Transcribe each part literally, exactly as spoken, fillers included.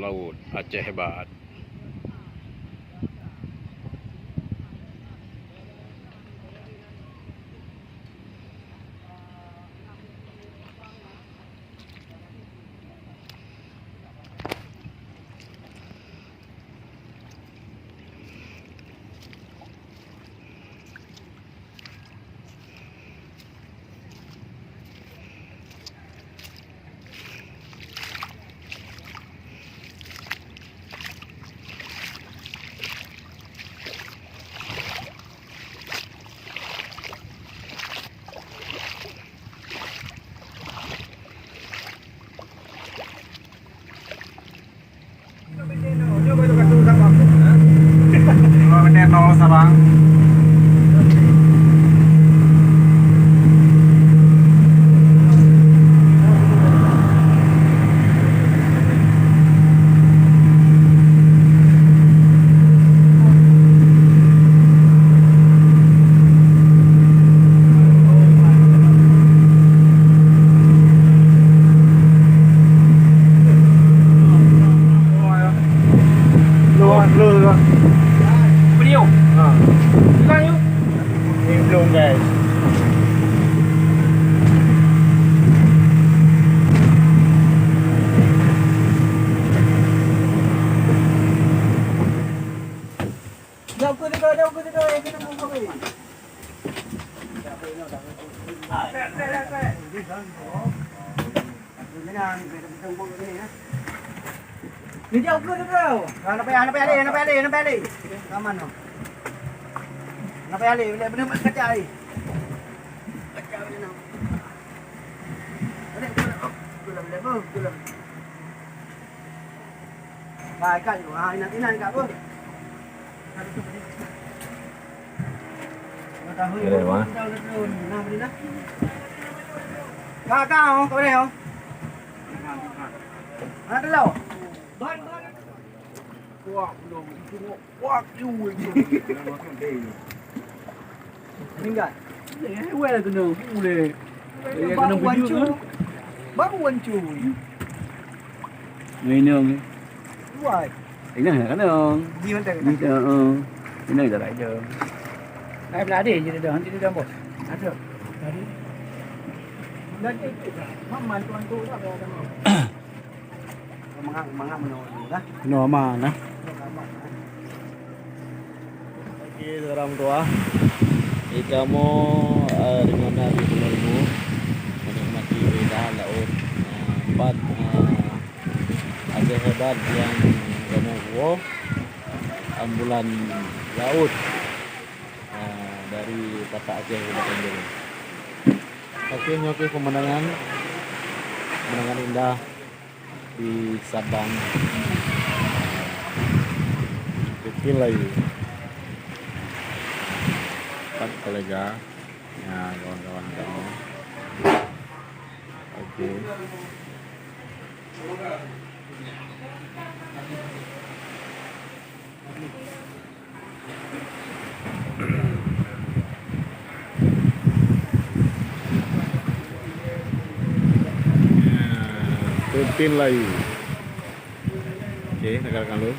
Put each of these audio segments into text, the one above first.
Laut, Aceh Hebat. Beliau. Ha. Bukan, yuk. Ni belum, guys. Jauh ke situ, jauh ke situ, yang kita mau kawin. Ni jauh ke situ. Ah, nak payah, nak payah lé, nak payah lé, nak payah lé. Aman tu. Nak payah lé, boleh benar-benar kacau lé. Kacau lé nak. Boleh, boleh, boleh, boleh, boleh. Ba, ikat dulu. Ha, inan, inan ikat pun. Boleh, wah. Ka, ka, oh, ka boleh, oh. Ha, tu tau. Ban, ban. Kuat, belum. Tengok. Wah, kiu. Tinggal. Eh, well kena. Boleh. Baru hancur. Baru hancur. Minum. Wah. Ingat nak kena. Di mana kena? Minta, uh, ingat tak ada. Ai, belah deh je dah. Nanti dia dah, bos. Ada. Tadi. Dah tu. Maman tuan tu dah. Mangat, mangat meunoe dulu dah. Meunoe aman, nah. Oke, saudara meutuah. Jadi, kamoe, eh, di mana di Pulau Ribu menikmati keindahan laut, eh, tempat, eh, Aceh Hebat yang kamoe bawa ambulan laut, eh, dari Tapak Aceh Kabupaten Bireuen. Oke, nyoe keuh pemandangan, pemandangan indah di Sabang, Bukit Layu. Empat kolega. Ya, kawan-kawan kamu. Oke. Peumimpin Layu. Oke, negara kalu.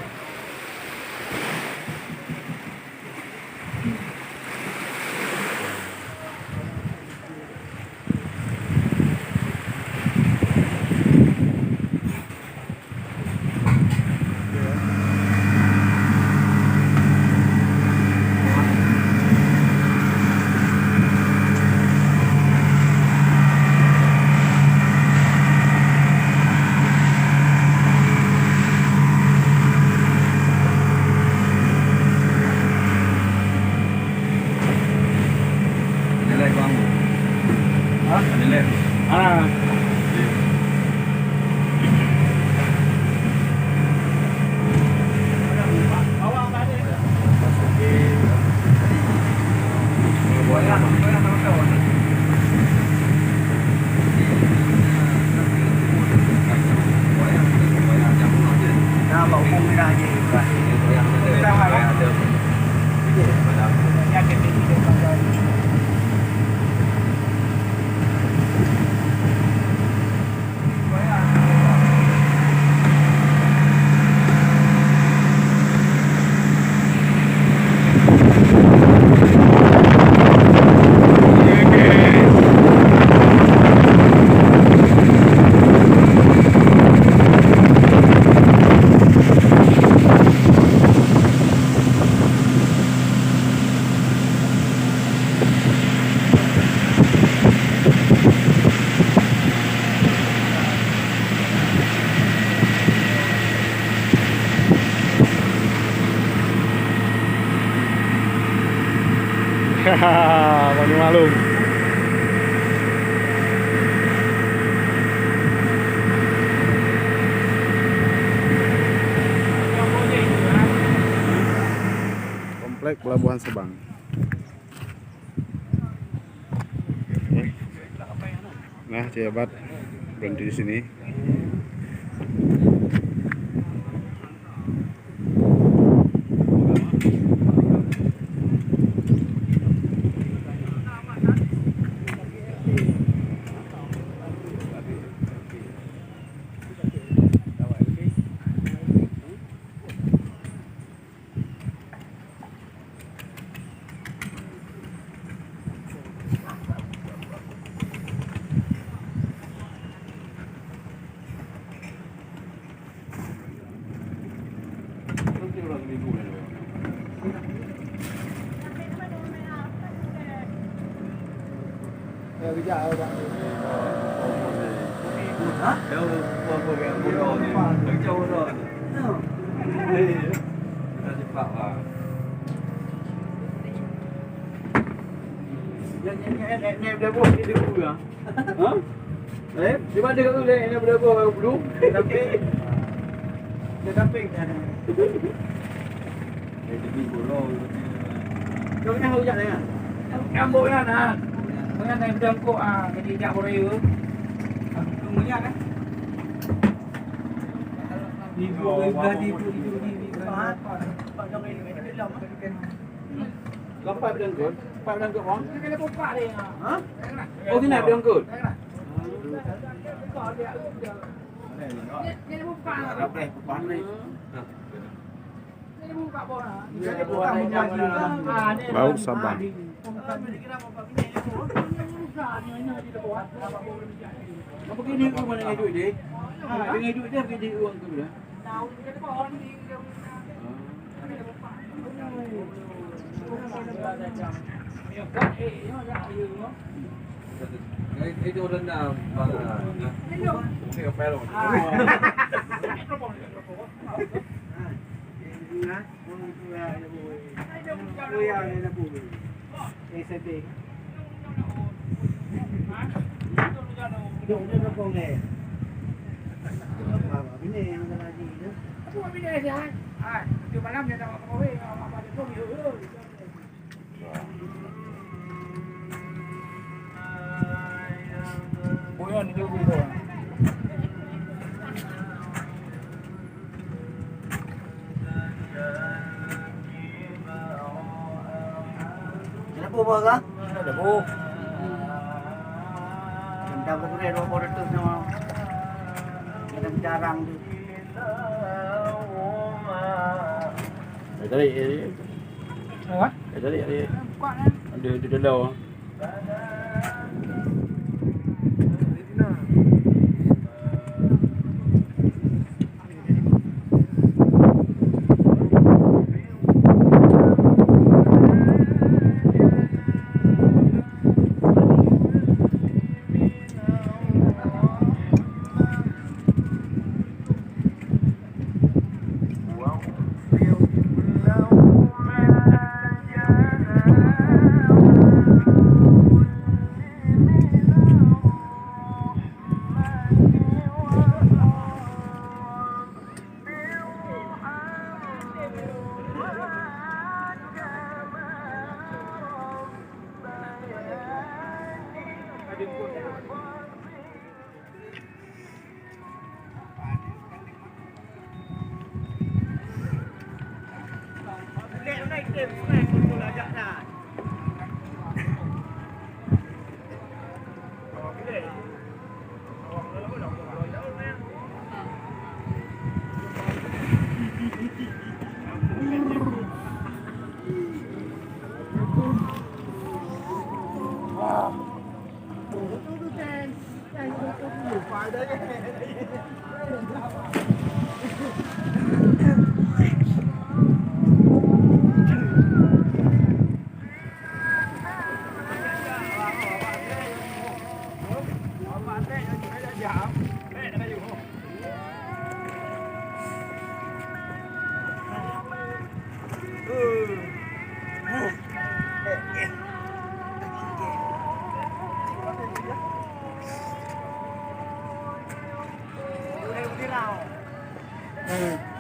Ada live, Bang? Hah? Ada live? Ah. Bani Malung. Komplek Pelabuhan Sabang. Nah, sahabat, berhenti di sini. Ha? Eh, di mana tu deh? Ini berapa orang belum? Tapi dia tapi kan. Dia demi bola. Kau ni hujat dah. Ambok kan ah. Kau yang naik berangkok ah, jadi jak bola. Tunggu ya kan. Ibu tadi tu ibu ni. Pak dong ini belum. Kau empat berangkut? Empat berangkut, Bang? Ha? Oh, sini berangkut? Laut Sabang. Apa kena duit mana duit deh? Kena duit dia, kena duit orang tu dah. Kenapa, Bos, ah? Kenapa kurang dua puluh ratus nama? Kadang jarang tu. Dah tarik, dah tarik. Apa? Dah tarik, dah tarik. Buka, eh. Ada, ada dalam. Hmm.